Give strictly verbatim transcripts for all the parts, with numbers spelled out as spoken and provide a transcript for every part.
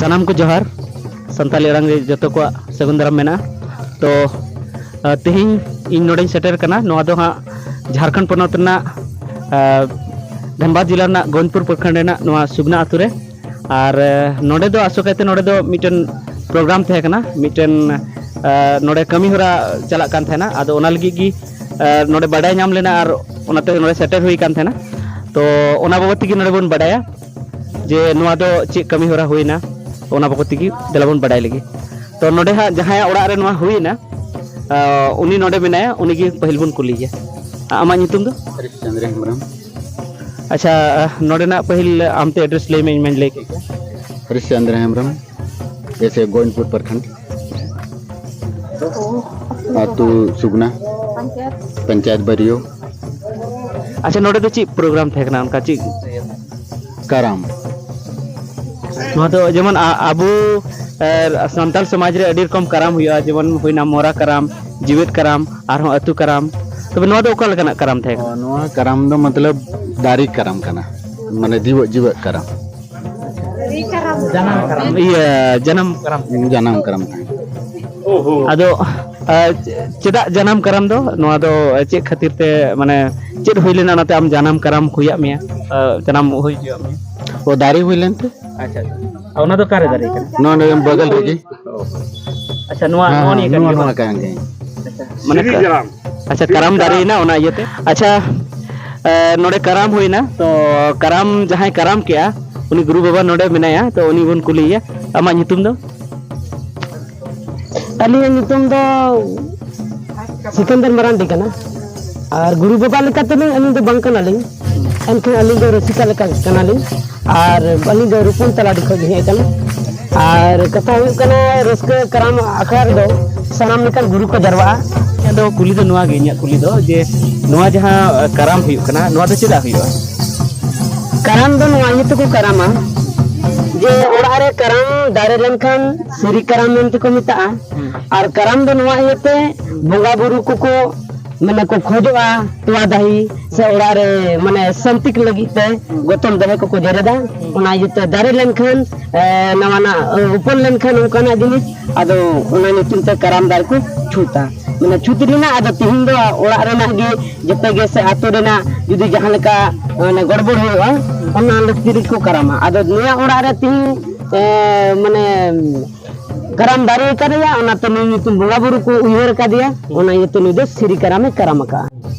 ᱥᱟᱱᱟᱢ ᱠᱚ ᱡᱚᱦᱟᱨ᱾ ᱥᱟᱱᱛᱟᱞᱤ ᱟᱲᱟᱝ ᱨᱮ ᱡᱚᱛᱚ ᱠᱚᱣᱟᱜ ᱥᱟᱹᱜᱩᱱ ᱫᱟᱨᱟᱢ ᱢᱮᱱᱟᱜᱼᱟ᱾ ᱛᱚ, ᱟᱨ ᱛᱮᱦᱮᱧ ᱤᱧ ᱱᱚᱰᱮᱧ ᱥᱮᱴᱮᱨ ᱠᱟᱱᱟ, ᱱᱚᱣᱟ ᱫᱚ ᱦᱟᱸᱜ ᱡᱷᱟᱲᱠᱷᱚᱸᱰ ᱯᱚᱱᱚᱛ ᱨᱮᱱᱟᱜ, ᱟᱨ ᱫᱷᱟᱱᱵᱟᱫᱽ ᱡᱮᱞᱟ ᱨᱮᱱᱟᱜ ᱜᱳᱵᱤᱱᱫᱯᱩᱨ ᱯᱨᱚᱠᱷᱚᱸᱰ ᱨᱮᱱᱟᱜ ᱱᱚᱣᱟ ᱥᱩᱜᱽᱱᱟ ᱟᱹᱛᱩ ᱨᱮ᱾ ᱟᱨ, ᱟᱨ ᱱᱚᱰᱮ ᱫᱚ ᱟᱥᱚᱠᱟᱭᱛᱮ ᱱᱚᱰᱮ ᱫᱚ ᱢᱤᱫᱴᱮᱱ ᱯᱨᱳᱜᱨᱟᱢ ᱛᱟᱦᱮᱸ ᱠᱟᱱᱟ, ᱢᱤᱫᱴᱮᱱ, ᱟᱨ ᱱᱚᱰᱮ ᱠᱟᱹᱢᱤ ᱦᱚᱨᱟ ᱪᱟᱞᱟᱜ ᱠᱟᱱ ᱛᱟᱦᱮᱱᱟ᱾ ᱟᱫᱚ ᱚᱱᱟ ᱞᱟᱹᱜᱤᱫ ᱜᱮ, ᱟᱨ ᱱᱚᱰᱮ ᱵᱟᱰᱟᱭ ᱧᱟᱢ ᱞᱮᱱᱟ ᱟᱨ ᱚᱱᱟᱛᱮ ᱱᱚᱰᱮ ᱥᱮᱴᱮᱨ ᱦᱩᱭ ᱠᱟᱱ ᱛᱟᱦᱮᱱᱟ᱾ ᱛᱚ, ᱚᱱᱟ ᱵᱟᱵᱚᱫ ᱛᱮᱜᱮ ᱱᱚᱰᱮ ᱵᱚᱱ ᱵᱟᱰᱟᱭᱟ ᱡᱮ ᱱᱚᱣᱟ ᱫᱚ ᱪᱮᱫ ᱠᱟᱹᱢᱤ ᱦᱚᱨᱟ ᱦᱩᱭᱱᱟ, ᱚᱱᱟ ᱵᱟᱵᱚᱫ ᱛᱮᱜᱮ ᱫᱮᱞᱟ ᱵᱚᱱ ᱵᱟᱰᱟᱭ ᱞᱮᱜᱮ᱾ ᱛᱚ, ᱱᱚᱰᱮ ᱦᱟᱸᱜ ᱡᱟᱦᱟᱸᱭᱟᱜ ᱚᱲᱟᱜ ᱨᱮ ᱱᱚᱣᱟ ᱦᱩᱭᱱᱟ, ᱟᱨ ᱩᱱᱤ ᱱᱚᱰᱮ ᱢᱮᱱᱟᱭᱟ, ᱩᱱᱤ ᱜᱮ ᱯᱟᱹᱦᱤᱞ ᱵᱚᱱ ᱠᱩᱞᱤᱭᱮᱭᱟ᱾ ᱟᱢᱟᱜ ᱧᱩᱛᱩᱢ ᱫᱚ? ᱦᱚᱨᱤᱥ ᱪᱚᱱᱫᱨᱚ ᱦᱮᱢᱵᱨᱚᱢ᱾ ᱟᱪᱪᱷᱟ, ᱱᱚᱰᱮᱱᱟᱜ ᱯᱟᱹᱦᱤᱞ ᱟᱢᱛᱮ ᱮᱰᱨᱮᱥ ᱞᱟᱹᱭ ᱢᱮ, ᱤᱧ ᱢᱟᱧ ᱞᱟᱹᱭ ᱠᱮᱫ ᱜᱮ᱾ ᱦᱚᱨᱤᱥ ᱪᱚᱱᱫᱨᱚ ᱦᱮᱢᱵᱨᱚᱢ, ᱮᱥᱮ ᱜᱳᱵᱤᱱᱫᱯᱩᱨ ᱯᱨᱚᱠᱷᱚᱸᱰ, ᱟᱹᱛᱩ ᱥᱩᱜᱽᱱᱟ, ᱯᱚᱧᱪᱟᱭᱮᱛ ᱵᱟᱹᱨᱤᱭᱟᱹ᱾ ᱟᱪᱪᱷᱟ, ᱱᱚᱰᱮ ᱫᱚ ᱪᱮᱫ ᱯᱨᱳᱜᱨᱟᱢ ᱛᱟᱦᱮᱸ ᱠᱟᱱᱟ ᱚᱱᱠᱟ ᱪᱮᱫ? ᱠᱟᱨᱟᱢ᱾ ᱱᱚᱣᱟ ᱫᱚ ᱡᱮᱢᱚᱱ ᱟ-, ᱟᱵᱚ, ᱮ, ᱥᱟᱱᱛᱟᱲ ᱥᱚᱢᱟᱡᱽ ᱨᱮ ᱟᱹᱰᱤ ᱨᱚᱠᱚᱢ ᱠᱟᱨᱟᱢ ᱦᱩᱭᱩᱜᱼᱟ, ᱡᱮᱢᱚᱱ ᱦᱩᱭᱱᱟ ᱢᱚᱨᱟ ᱠᱟᱨᱟᱢ, ᱡᱤᱣᱮᱫ ᱠᱟᱨᱟᱢ, ᱟᱨᱦᱚᱸ ᱟᱹᱛᱩ ᱠᱟᱨᱟᱢ᱾ ᱛᱚᱵᱮ ᱱᱚᱣᱟ ᱫᱚ ᱚᱠᱟ ᱞᱮᱠᱟᱱᱟᱜ ᱠᱟᱨᱟᱢ ᱛᱟᱦᱮᱸ ᱠᱟᱱᱟ? ᱚ, ᱱᱚᱣᱟ ᱠᱟᱨᱟᱢ ᱫᱚ ᱢᱚᱛᱞᱚᱵ ᱫᱟᱨᱮ ᱠᱟᱨᱟᱢ ᱠᱟᱱᱟ, ᱢᱟᱱᱮ ᱡᱤᱣᱮᱫ ᱡᱤᱣᱮᱫ ᱠᱟᱨᱟᱢ᱾ ᱡᱟᱱᱟᱢ ᱠᱟᱨᱟᱢ᱾ ᱤᱭᱟᱹ, ᱡᱟᱱᱟᱢ ᱠᱟᱨᱟᱢ᱾ ᱡᱟᱱᱟᱢ ᱠᱟᱨᱟᱢ ᱛᱟᱦᱮᱸ ᱠᱟᱱᱟ᱾ ᱟᱫᱚ, ᱟ, ᱪᱮᱫᱟᱜ ᱡᱟᱱᱟᱢ ᱠᱟᱨᱟᱢ ᱫᱚ? ᱱᱚᱣᱟ ᱫᱚ ᱪᱮᱫ ᱠᱷᱟᱹᱛᱤᱨ ᱛᱮ, ᱢᱟᱱᱮ, ᱪᱮᱫ ᱦᱩᱭ ᱞᱮᱱᱟ ᱚᱱᱟᱛᱮ ᱟᱢ ᱡᱟᱱᱟᱢ ᱠᱟᱨᱟᱢ ᱦᱩᱭᱟᱫ ᱢᱮᱭᱟ? ᱟ, ᱡᱟᱱᱟᱢ ᱦᱩᱭ ᱦᱚᱪᱚᱣᱟᱜ ᱢᱮᱭᱟ? ᱚ, ᱫᱟᱨᱮ ᱦᱩᱭ ᱞᱮᱱᱛᱮ᱾ ᱟᱪᱪᱷᱟ, ᱟᱪᱪᱷᱟ᱾ ᱟᱨ ᱚᱱᱟ ᱫᱚ ᱚᱠᱟᱨᱮ ᱫᱟᱨᱮ ᱠᱟᱱᱟ? ᱱᱚᱰᱮ ᱵᱟᱜᱟᱞ ᱨᱮᱜᱮ᱾ ᱟᱪᱪᱷᱟ, ᱱᱚᱣᱟ, ᱦᱮᱸ, ᱱᱚᱜᱼᱚ ᱦᱮᱸ, ᱱᱤᱭᱟᱹ ᱠᱟᱱ ᱱᱚᱣᱟ, ᱜᱮᱭᱟ ᱱᱚᱣᱟ ᱵᱟᱝ? ᱠᱟᱱ ᱜᱮᱭᱟ᱾ ᱟᱪᱪᱷᱟ, ᱢᱟᱱᱮ ᱥᱤᱨᱤ ᱠᱟ-, ᱡᱟᱱᱟᱢ᱾ ᱟᱪᱪᱷᱟ, ᱥᱤᱨᱤ ᱠᱟᱨᱟᱢ ᱫᱟᱨᱮ ᱡᱟᱱᱟᱢ᱾ ᱭᱮᱱᱟ ᱚᱱᱟ ᱤᱭᱟᱹᱛᱮ᱾ ᱟᱪᱪᱷᱟ, ᱮ, ᱱᱚᱰᱮ ᱠᱟᱨᱟᱢ ᱦᱩᱭᱱᱟ, ᱛᱚ ᱠᱟᱨᱟᱢ ᱡᱟᱦᱟᱸᱭ ᱠᱟᱨᱟᱢ ᱠᱮᱜᱼᱟ, ᱩᱱᱤ ᱜᱩᱨᱩ ᱵᱟᱵᱟ ᱱᱚᱰᱮ ᱢᱮᱱᱟᱭᱟ, ᱛᱚ ᱩᱱᱤ ᱵᱚᱱ ᱠᱩᱞᱤᱭᱮᱭᱟ᱾ ᱟᱢᱟᱜ ᱧᱩᱛᱩᱢ ᱫᱚ? ᱟᱹᱞᱤᱧᱟᱜ ᱧᱩᱛᱩᱢ ᱫᱚ ᱥᱤᱠᱟᱱᱫᱟᱨ ᱢᱟᱨᱟᱱᱰᱤ ᱠᱟᱱᱟ᱾ ᱟᱨ ᱜᱩᱨᱩ ᱵᱟᱵᱟ ᱞᱮᱠᱟ ᱛᱮᱫᱚ ᱟᱹᱞᱤᱧ ᱫᱚ ᱵᱟᱝ ᱠᱟᱱᱟᱞᱤᱧ, ᱮᱱᱠᱷᱟᱱ ᱟᱹᱞᱤᱧ ᱫᱚ ᱨᱩᱥᱤᱠᱟ ᱞᱮᱠᱟ ᱠᱟᱱᱟᱞᱤᱧ᱾ ᱟᱨ ᱟᱹᱞᱤᱧ ᱫᱚ ᱨᱩᱯᱚᱱ ᱛᱟᱞᱟᱰᱤ ᱠᱷᱚᱱ ᱞᱤᱧ ᱦᱮᱡ ᱟᱠᱟᱱᱟ᱾ ᱟᱨ ᱠᱟᱛᱷᱟ ᱦᱩᱭᱩᱜ ᱠᱟᱱᱟ, ᱨᱟᱹᱥᱠᱟᱹ ᱠᱟᱨᱟᱢ ᱟᱠᱷᱲᱟ ᱨᱮᱫᱚ ᱥᱟᱱᱟᱢ ᱞᱮᱠᱟᱱ ᱜᱩᱨᱩ ᱠᱚ ᱡᱟᱨᱣᱟᱜᱼᱟ᱾ ᱟᱫᱚ ᱠᱩᱞᱤ ᱫᱚ ᱱᱚᱣᱟ ᱜᱮ, ᱤᱧᱟᱹᱜ ᱠᱩᱞᱤ ᱫᱚ ᱡᱮ, ᱱᱚᱣᱟ ᱡᱟᱦᱟᱸ, ᱟ, ᱠᱟᱨᱟᱢ ᱦᱩᱭᱩᱜ ᱠᱟᱱᱟ, ᱱᱚᱣᱟ ᱫᱚ ᱪᱮᱫᱟᱜ ᱦᱩᱭᱩᱜᱼᱟ? ᱠᱟᱨᱟᱢ ᱫᱚ ᱱᱚᱣᱟ ᱤᱭᱟᱹ ᱛᱮᱠᱚ ᱠᱟᱨᱟᱢᱟ ᱡᱮ ᱚᱲᱟᱜ ᱨᱮ ᱠᱟᱨᱟᱢ ᱫᱟᱨᱮ ᱞᱮᱱᱠᱷᱟᱱ ᱥᱤᱨᱤ ᱠᱟᱨᱟᱢ ᱢᱮᱱᱛᱮ ᱠᱚ ᱢᱮᱛᱟᱜᱼᱟ᱾ ᱦᱩᱸ᱾ ᱟᱨ ᱠᱟᱨᱟᱢ ᱫᱚ ᱱᱚᱣᱟ ᱤᱭᱟᱹᱛᱮ ᱵᱚᱸᱜᱟ ᱵᱩᱨᱩ ᱠᱚᱠᱚ ᱢᱟᱱᱮ ᱠᱚ ᱠᱷᱚᱡᱚᱜᱼᱟ ᱛᱚᱣᱟ ᱫᱟᱦᱤ, ᱥᱮ ᱚᱲᱟᱜ ᱨᱮ ᱢᱟᱱᱮ ᱥᱟᱱᱛᱤᱠ ᱞᱟᱹᱜᱤᱫ ᱛᱮ ᱜᱚᱛᱚᱢ ᱫᱚᱢᱮ ᱠᱚᱠᱚ ᱡᱮᱨᱮᱫᱟ᱾ ᱚᱱᱟ ᱤᱭᱟᱹᱛᱮ ᱫᱟᱨᱮ ᱞᱮᱱᱠᱷᱟᱱ, ᱮ, ᱱᱟᱣᱟᱱᱟᱜ, ᱮ, ᱩᱯᱚᱞ ᱞᱮᱱᱠᱷᱟᱱ ᱚᱱᱠᱟᱱᱟᱜ ᱡᱤᱱᱤᱥ, ᱟᱫᱚ ᱚᱱᱟ ᱧᱩᱛᱩᱢ ᱛᱮ ᱠᱟᱨᱟᱢ ᱫᱟᱨᱮ ᱠᱚ ᱪᱷᱩᱛᱟ᱾ ᱢᱟᱱᱮ ᱪᱷᱩᱛ ᱨᱮᱱᱟᱜ ᱟᱫᱚ ᱛᱤᱦᱤᱧ ᱫᱚ ᱚᱲᱟᱜ ᱨᱮᱱᱟᱜ ᱜᱮ ᱡᱚᱛᱚ ᱜᱮ ᱥᱮ ᱟᱛᱳ ᱨᱮᱱᱟᱜ ᱡᱩᱫᱤ ᱡᱟᱦᱟᱸ ᱞᱮᱠᱟ, ᱢᱟᱱᱮ ᱜᱚᱲᱵᱚᱲ ᱦᱩᱭᱩᱜᱼᱟ, ᱚᱱᱟ ᱞᱟᱹᱠᱛᱤ ᱨᱮᱠᱚ ᱠᱟᱨᱟᱢᱟ᱾ ᱟᱫᱚ ᱱᱚᱣᱟ ᱚᱲᱟᱜ ᱨᱮ ᱛᱤᱦᱤᱧ, ᱮ, ᱢᱟᱱᱮ ᱠᱟᱨᱟᱢ ᱫᱟᱨᱮ ᱠᱟᱫᱮᱭᱟ, ᱚᱱᱟᱛᱮ ᱱᱩᱭ ᱧᱩᱛᱩᱢ ᱵᱚᱸᱜᱟ ᱵᱩᱨᱩ ᱠᱚ ᱩᱭᱦᱟᱹᱨ ᱠᱟᱫᱮᱭᱟ, ᱚᱱᱟ ᱤᱭᱟᱹᱛᱮ ᱱᱩᱭ ᱫᱚ ᱥᱤᱨᱤ ᱠᱟᱨᱟᱢᱮ ᱠᱟᱨᱟᱢ ᱟᱠᱟᱫᱼᱟ᱾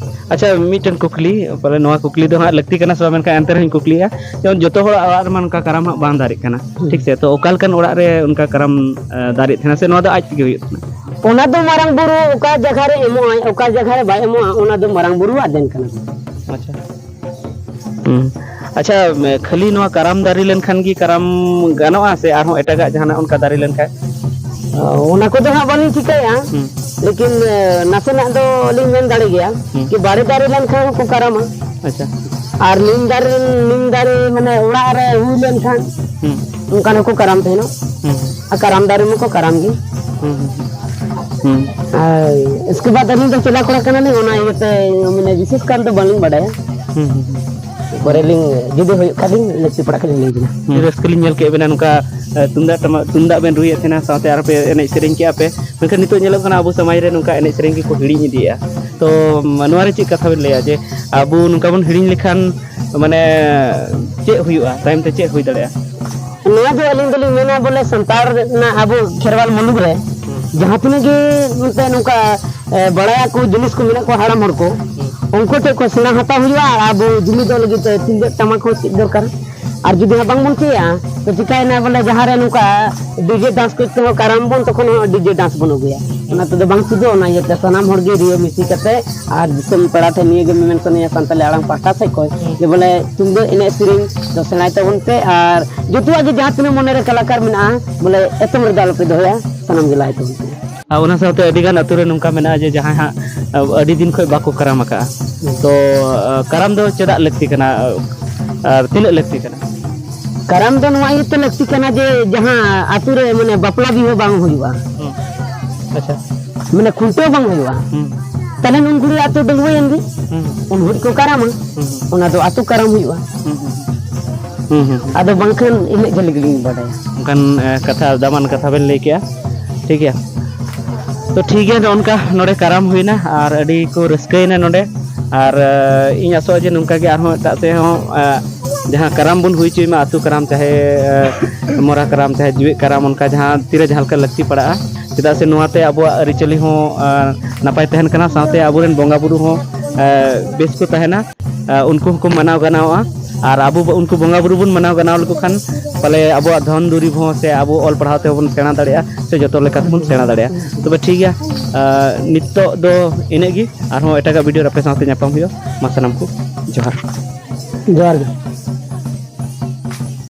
ᱟᱪᱪᱷᱟ, ᱢᱤᱫᱴᱮᱱ ᱠᱩᱠᱞᱤ, ᱯᱟᱞᱮ ᱱᱚᱣᱟ ᱠᱩᱠᱞᱤ ᱫᱚ ᱦᱟᱸᱜ ᱞᱟᱹᱠᱛᱤ ᱠᱟᱱᱟ ᱥᱮ ᱵᱟᱝ, ᱢᱮᱱᱠᱷᱟᱱ ᱮᱱᱛᱮ ᱨᱮᱦᱚᱸᱧ ᱠᱩᱠᱞᱤᱭᱮᱫᱼᱟ᱾ ᱡᱮᱢᱚᱱ ᱡᱚᱛᱚ ᱦᱚᱲᱟᱜ ᱚᱲᱟᱜ ᱨᱮᱢᱟ ᱱᱚᱝᱠᱟ ᱠᱟᱨᱟᱢ ᱦᱟᱸᱜ ᱵᱟᱝ ᱫᱟᱨᱮᱜ ᱠᱟᱱᱟ, ᱴᱷᱤᱠ ᱥᱮ? ᱛᱚ ᱚᱠᱟ ᱞᱮᱠᱟᱱ ᱚᱲᱟᱜ ᱨᱮ ᱚᱱᱠᱟ ᱠᱟᱨᱟᱢ, ᱮ, ᱫᱟᱨᱮᱜ ᱛᱟᱦᱮᱱᱟ, ᱥᱮ ᱱᱚᱣᱟ ᱫᱚ ᱟᱡ ᱛᱮᱜᱮ ᱦᱩᱭᱩᱜ ᱠᱟᱱᱟ? ᱚᱱᱟ ᱫᱚ ᱢᱟᱨᱟᱝ ᱵᱩᱨᱩ ᱚᱠᱟ ᱡᱟᱭᱜᱟ ᱨᱮ ᱮᱢᱚᱜ ᱟᱭ, ᱚᱠᱟ ᱡᱟᱭᱜᱟ ᱨᱮ ᱵᱟᱭ ᱮᱢᱚᱜᱼᱟ, ᱚᱱᱟ ᱫᱚ ᱢᱟᱨᱟᱝ ᱵᱩᱨᱩᱣᱟᱜ ᱫᱮᱱ ᱠᱟᱱᱟ᱾ ᱟᱪᱪᱷᱟ᱾ ᱦᱩᱸ᱾ ᱟᱪᱪᱷᱟ, ᱢᱮ-, ᱠᱷᱟᱹᱞᱤ ᱱᱚᱣᱟ ᱠᱟᱨᱟᱢ ᱫᱟᱨᱮ ᱞᱮᱱᱠᱷᱟᱱ ᱜᱮ ᱠᱟᱨᱟᱢ ᱜᱟᱱᱚᱜᱼᱟ, ᱥᱮ ᱟᱨᱦᱚᱸ ᱮᱴᱟᱜᱟᱜ ᱡᱟᱦᱟᱱᱟᱜ ᱚᱱᱠᱟ ᱫᱟᱨᱮ ᱞᱮᱱᱠᱷᱟᱱ? ᱚ, ᱚᱱᱟ ᱠᱚᱫᱚ ᱦᱟᱸᱜ ᱵᱟᱹᱞᱤᱧ ᱴᱷᱤᱠᱟᱹᱭᱟ, ᱦᱩᱸ᱾ ᱞᱮᱠᱤᱱ, ᱮ, ᱱᱟᱥᱮᱱᱟᱜ ᱫᱚ ᱞᱤᱧ ᱢᱮᱱ ᱫᱟᱲᱮ ᱜᱮᱭᱟ, ᱦᱩᱸ᱾ ᱠᱤ ᱵᱟᱲᱮ ᱫᱟᱨᱮ ᱞᱮᱱᱠᱷᱟᱱ ᱦᱚᱸᱠᱚ ᱠᱟᱨᱟᱢᱟ᱾ ᱟᱪᱪᱷᱟ᱾ ᱟᱨ ᱱᱤᱢ ᱫᱟᱨᱮ, ᱱᱤᱢ ᱫᱟᱨᱮ ᱢᱟᱱᱮ ᱚᱲᱟᱜ ᱨᱮ ᱦᱩᱭ ᱞᱮᱱᱠᱷᱟᱱ ᱦᱩᱸ᱾ ᱚᱱᱠᱟᱱ ᱦᱚᱸᱠᱚ ᱠᱟᱨᱟᱢ ᱛᱟᱦᱮᱱᱟ᱾ ᱦᱩᱸ᱾ ᱟᱨ ᱠᱟᱨᱟᱢ ᱫᱟᱨᱮ ᱢᱟᱠᱚ ᱠᱟᱨᱟᱢ ᱜᱮ᱾ ᱦᱩᱸ, ᱦᱩᱸ, ᱦᱩᱸ᱾ ᱦᱩᱸ᱾ ᱟᱨ ᱤᱥᱠᱮ ᱵᱟᱫ ᱟᱹᱞᱤᱧ ᱫᱚ ᱪᱮᱞᱟ ᱠᱚᱲᱟ ᱠᱟᱱᱟᱞᱤᱧ, ᱚᱱᱟ ᱤᱭᱟᱹᱛᱮ ᱢᱟᱱᱮ ᱵᱤᱥᱮᱥ ᱠᱟᱨ ᱫᱚ ᱵᱟᱹᱞᱤᱧ ᱵᱟᱰᱟᱭᱟ᱾ ᱦᱩᱸ, ᱦᱩᱸ, ᱦᱩᱸ᱾ ᱯᱚᱨᱮ ᱞᱤᱧ ᱡᱩᱫᱤ ᱦᱩᱭᱩᱜ ᱠᱷᱟᱱ ᱞᱤᱧ ᱞᱟᱹᱠᱛᱤ ᱯᱟᱲᱟᱜ ᱠᱷᱟᱱ ᱞᱤᱧ ᱞᱟᱹᱭ ᱟᱵᱤᱱᱟ᱾ ᱦᱩᱸ᱾ ᱨᱟᱹᱥᱠᱟᱹ ᱞᱤᱧ ᱧᱮᱞ ᱠᱮᱫ ᱵᱮᱱᱟ, ᱱᱚᱝᱠᱟ, ᱮ, ᱛᱩᱢᱫᱟᱜ ᱴᱟᱢᱟᱠ, ᱛᱩᱢᱫᱟᱜ ᱵᱮᱱ ᱨᱩᱭᱮᱫ ᱛᱟᱦᱮᱱᱟ, ᱥᱟᱶᱛᱮ ᱟᱨᱚ ᱯᱮ ᱮᱱᱮᱡ ᱥᱮᱨᱮᱧ ᱠᱮᱜᱼᱟ ᱯᱮ᱾ ᱢᱮᱱᱠᱷᱟᱱ ᱱᱤᱛᱚᱜ ᱧᱮᱞᱚᱜ ᱠᱟᱱᱟ ᱟᱵᱚ ᱥᱚᱢᱟᱡᱽ ᱨᱮ ᱱᱚᱝᱠᱟ ᱮᱱᱮᱡ ᱥᱮᱨᱮᱧ ᱜᱮᱠᱚ ᱦᱤᱲᱤᱧ ᱤᱫᱤᱭᱮᱫᱼᱟ᱾ ᱛᱚ, ᱱᱚᱣᱟ ᱨᱮ ᱪᱮᱫ ᱠᱟᱛᱷᱟ ᱵᱮᱱ ᱞᱟᱹᱭᱟ ᱡᱮ ᱟᱵᱚ ᱱᱚᱝᱠᱟ ᱵᱚᱱ ᱦᱤᱲᱤᱧ ᱞᱮᱠᱷᱟᱱ ᱢᱟᱱᱮ ᱪᱮᱫ ᱦᱩᱭᱩᱜᱼᱟ, ᱛᱟᱭᱚᱢ ᱛᱮ ᱪᱮᱫ ᱦᱩᱭ ᱫᱟᱲᱮᱭᱟᱜᱼᱟ? ᱱᱚᱣᱟ ᱫᱚ ᱟᱹᱞᱤᱧ ᱫᱚᱞᱤᱧ ᱢᱮᱱᱟ, ᱵᱚᱞᱮ, ᱥᱟᱱᱛᱟᱲ ᱨᱮᱱᱟᱜ ᱟᱵᱚ ᱠᱷᱮᱨᱣᱟᱞ ᱢᱩᱞᱩᱠ ᱨᱮ ᱦᱩᱸ᱾ ᱡᱟᱦᱟᱸ ᱛᱤᱱᱟᱹᱜ ᱜᱮ ᱮᱱᱛᱮ ᱱᱚᱝᱠᱟ, ᱮ, ᱵᱟᱲᱟᱭᱟᱠᱚ ᱡᱤᱱᱤᱥ ᱠᱚ ᱢᱮᱱᱟᱜ ᱠᱚᱣᱟ ᱦᱟᱲᱟᱢ ᱦᱚᱲ ᱠᱚ, ᱦᱩᱸ᱾ ᱩᱱᱠᱩ ᱴᱷᱮᱱ ᱠᱷᱚᱱ ᱥᱮᱬᱟ ᱦᱟᱛᱟᱣ ᱦᱩᱭᱩᱜᱼᱟ᱾ ᱟᱨ ᱟᱵᱚ ᱡᱩᱢᱤᱫᱚᱜ ᱞᱟᱹᱜᱤᱫ ᱛᱮ ᱛᱩᱢᱫᱟᱹᱜ ᱴᱟᱢᱟᱠ ᱦᱚᱸ ᱪᱮᱫ ᱫᱚᱨᱠᱟᱨ᱾ ᱟᱨ ᱡᱩᱫᱤ ᱦᱟᱸᱜ ᱵᱟᱝ ᱵᱚᱱ ᱪᱮᱫᱼᱟ, ᱛᱚ ᱪᱤᱠᱟᱹᱭᱮᱱᱟ, ᱵᱚᱞᱮ, ᱡᱟᱦᱟᱸ ᱨᱮ ᱱᱚᱝᱠᱟ ᱰᱤᱡᱮ ᱰᱟᱱᱥ ᱠᱚ ᱛᱮᱦᱚᱸ ᱠᱟᱨᱟᱢ ᱵᱚᱱ, ᱛᱚᱠᱷᱚᱱ ᱦᱚᱸ ᱰᱤᱡᱮ ᱰᱟᱱᱥ ᱵᱚᱱ ᱟᱹᱜᱩᱭᱟ᱾ ᱚᱱᱟ ᱛᱮᱫᱚ ᱵᱟᱝ ᱪᱮᱫᱚᱜᱼᱟ᱾ ᱚᱱᱟ ᱤᱭᱟᱹᱛᱮ ᱥᱟᱱᱟᱢ ᱦᱚᱲ ᱜᱮ ᱨᱤᱭᱟᱹ ᱢᱤᱥᱤ ᱠᱟᱛᱮ ᱟᱨ ᱫᱤᱥᱚᱢ ᱯᱮᱲᱟ ᱴᱷᱮᱱ ᱱᱤᱭᱟᱹ ᱜᱮ ᱢᱮᱢᱮᱱ ᱥᱟᱱᱟᱧᱟ ᱥᱟᱱᱛᱟᱞᱤ ᱟᱲᱟᱝ ᱯᱟᱦᱴᱟ ᱥᱮᱫ ᱠᱷᱚᱱ, ᱡᱮ ᱵᱚᱞᱮ ᱛᱩᱢᱫᱟᱹᱜ ᱮᱱᱮᱡ ᱥᱮᱨᱮᱧ ᱫᱚ ᱥᱮᱬᱟᱭ ᱛᱟᱵᱚᱱ ᱯᱮ, ᱟᱨ ᱡᱚᱛᱚᱣᱟᱜ ᱜᱮ ᱡᱟᱦᱟᱸ ᱛᱤᱱᱟᱹᱜ ᱢᱚᱱᱮ ᱨᱮ ᱠᱟᱞᱟᱠᱟᱨ ᱢᱮᱱᱟᱜᱼᱟ, ᱵᱚᱞᱮ ᱮᱛᱚᱢ ᱨᱮᱫᱚ ᱟᱞᱚᱯᱮ ᱫᱚᱦᱚᱭᱟ, ᱥᱟᱱᱟᱢ ᱜᱮ ᱞᱟᱦᱟᱭ ᱛᱟᱵᱚᱱ ᱯᱮ᱾ ᱟᱨ ᱚᱱᱟ ᱥᱟᱶᱛᱮ ᱟᱹᱰᱤ ᱜᱟᱱ ᱟᱹᱛᱩ ᱨᱮ ᱱᱚᱝᱠᱟ ᱢᱮᱱᱟᱜᱼᱟ ᱡᱮ ᱡᱟᱦᱟᱸᱭ ᱦᱟᱸᱜ ᱟᱹᱰᱤ ᱫᱤᱱ ᱠᱷᱚᱱ ᱵᱟᱠᱚ ᱠᱟᱨᱟᱢ ᱟᱠᱟᱜᱼᱟ᱾ ᱛᱚ, ᱠᱟᱨᱟᱢ ᱫᱚ ᱪᱮᱫᱟᱜ ᱞᱟᱹᱠᱛᱤ ᱠᱟᱱᱟ ᱟᱨ ᱛᱤᱱᱟᱹᱜ ᱞᱟᱹᱠᱛᱤ ᱠᱟᱱᱟ? ᱠᱟᱨᱟᱢ ᱫᱚ ᱱᱚᱣᱟ ᱤᱭᱟᱹᱛᱮ ᱞᱟᱹᱠᱛᱤ ᱠᱟᱱᱟ ᱡᱮ ᱡᱟᱦᱟᱸ ᱟᱹᱛᱩ ᱨᱮ ᱢᱟᱱᱮ ᱵᱟᱯᱞᱟ ᱵᱤᱦᱟᱹ ᱵᱟᱝ ᱦᱩᱭᱩᱜᱼᱟ, ᱦᱩᱸ᱾ ᱟᱪᱪᱷᱟ᱾ ᱢᱟᱱᱮ ᱠᱷᱩᱱᱴᱟᱹᱣ ᱵᱟᱝ ᱦᱩᱭᱩᱜᱼᱟ, ᱦᱩᱸ᱾ ᱛᱟᱦᱞᱮ ᱩᱱ ᱜᱷᱩᱲᱤ ᱟᱛᱳ ᱰᱟᱺᱜᱩᱣᱟᱹᱭᱮᱱ ᱜᱮ᱾ ᱦᱩᱸ᱾ ᱩᱱ ᱜᱷᱩᱲᱤ ᱠᱚ ᱠᱟᱨᱟᱢᱟ᱾ ᱦᱩᱸ᱾ ᱚᱱᱟ ᱫᱚ ᱟᱛᱳ ᱠᱟᱨᱟᱢ ᱦᱩᱭᱩᱜᱼᱟ᱾ ᱦᱩᱸ, ᱦᱩᱸ, ᱦᱩᱸ᱾ ᱦᱩᱸ, ᱦᱩᱸ᱾ ᱟᱫᱚ ᱵᱟᱝᱠᱷᱟᱱ ᱤᱱᱟᱹᱜ ᱡᱷᱟᱹᱞ ᱜᱮᱞᱤᱧ ᱵᱟᱰᱟᱭᱟ᱾ ᱚᱱᱠᱟᱱ, ᱮ, ᱠᱟᱛᱷᱟ, ᱫᱟᱢᱟᱱ ᱠᱟᱛᱷᱟ ᱵᱮᱱ ᱞᱟᱹᱭ ᱠᱮᱜᱼᱟ᱾ ᱴᱷᱤᱠ ᱜᱮᱭᱟ᱾ ᱛᱚ, ᱴᱷᱤᱠ ᱜᱮᱭᱟ, ᱱᱚᱜᱼᱚ ᱱᱚᱝᱠᱟ ᱱᱚᱰᱮ ᱠᱟᱨᱟᱢ ᱦᱩᱭᱱᱟ ᱟᱨ ᱟᱹᱰᱤ ᱠᱚ ᱨᱟᱹᱥᱠᱟᱹᱭᱮᱱᱟ ᱱᱚᱰᱮ᱾ ᱟᱨ, ᱮ, ᱤᱧ ᱟᱥᱚᱜᱼᱟ ᱡᱮ ᱱᱚᱝᱠᱟ ᱜᱮ ᱟᱨᱦᱚᱸ ᱮᱴᱟᱜ ᱥᱮᱫ ᱦᱚᱸ, ᱮ, ᱡᱟᱦᱟᱸ ᱠᱟᱨᱟᱢ ᱵᱚᱱ ᱦᱩᱭ ᱦᱚᱪᱚᱭ ᱢᱟ, ᱟᱹᱛᱩ ᱠᱟᱨᱟᱢ, ᱪᱟᱦᱮ, ᱮ, ᱢᱚᱨᱟ ᱠᱟᱨᱟᱢ, ᱪᱟᱦᱮ ᱡᱤᱣᱮᱫ ᱠᱟᱨᱟᱢ, ᱚᱱᱠᱟ ᱡᱟᱦᱟᱸ ᱛᱤᱨᱮ ᱡᱟᱦᱟᱸ ᱞᱮᱠᱟ ᱞᱟᱹᱠᱛᱤ ᱯᱟᱲᱟᱜᱼᱟ, ᱪᱮᱫᱟᱜ ᱥᱮ ᱱᱚᱣᱟᱛᱮ ᱟᱵᱚᱣᱟᱜ ᱟᱹᱨᱤᱪᱟᱹᱞᱤ ᱦᱚᱸ, ᱮ, ᱱᱟᱯᱟᱭ ᱛᱟᱦᱮᱱ ᱠᱟᱱᱟ, ᱥᱟᱶᱛᱮ ᱟᱵᱚᱨᱮᱱ ᱵᱚᱸᱜᱟ ᱵᱩᱨᱩ ᱦᱚᱸ, ᱮ, ᱵᱮᱥ ᱠᱚ ᱛᱟᱦᱮᱱᱟ᱾ ᱮ, ᱩᱱᱠᱩ ᱦᱚᱸᱠᱚ ᱢᱟᱱᱟᱣ ᱜᱟᱱᱚᱜᱼᱟ᱾ ᱟᱨ ᱟᱵᱚ ᱵᱚ-, ᱩᱱᱠᱩ ᱵᱚᱸᱜᱟ ᱵᱩᱨᱩ ᱵᱚᱱ ᱢᱟᱱᱟᱣ ᱜᱟᱱᱚᱜ ᱞᱮᱠᱚ ᱠᱷᱟᱱ, ᱯᱟᱞᱮ ᱟᱵᱚᱣᱟᱜ ᱫᱷᱚᱱ ᱫᱩᱨᱤᱵᱽ ᱦᱚᱸ ᱥᱮ ᱟᱵᱚ ᱚᱞ ᱯᱟᱲᱦᱟᱣ ᱛᱮᱦᱚᱸ ᱵᱚᱱ ᱥᱮᱬᱟ ᱫᱟᱲᱮᱭᱟᱜᱼᱟ ᱥᱮ ᱡᱚᱛᱚ ᱞᱮᱠᱟ ᱛᱮᱵᱚᱱ ᱥᱮᱬᱟ ᱫᱟᱲᱮᱭᱟᱜᱼᱟ᱾ ᱛᱚᱵᱮ ᱴᱷᱤᱠ ᱜᱮᱭᱟ, ᱮ, ᱱᱤᱛᱚᱜ ᱫᱚ ᱤᱱᱟᱹᱜ ᱜᱮ, ᱟᱨᱦᱚᱸ ᱮᱴᱟᱜᱟᱜ ᱵᱷᱤᱰᱤᱭᱳ ᱨᱮ ᱟᱯᱮ ᱥᱟᱶᱛᱮ ᱧᱟᱯᱟᱢ ᱦᱩᱭᱩᱜᱼᱟ᱾ ᱢᱟ ᱥᱟᱱᱟᱢ ᱠᱚ ᱡᱚᱦᱟᱨ᱾ ᱡᱚᱦᱟᱨ ᱜᱮ᱾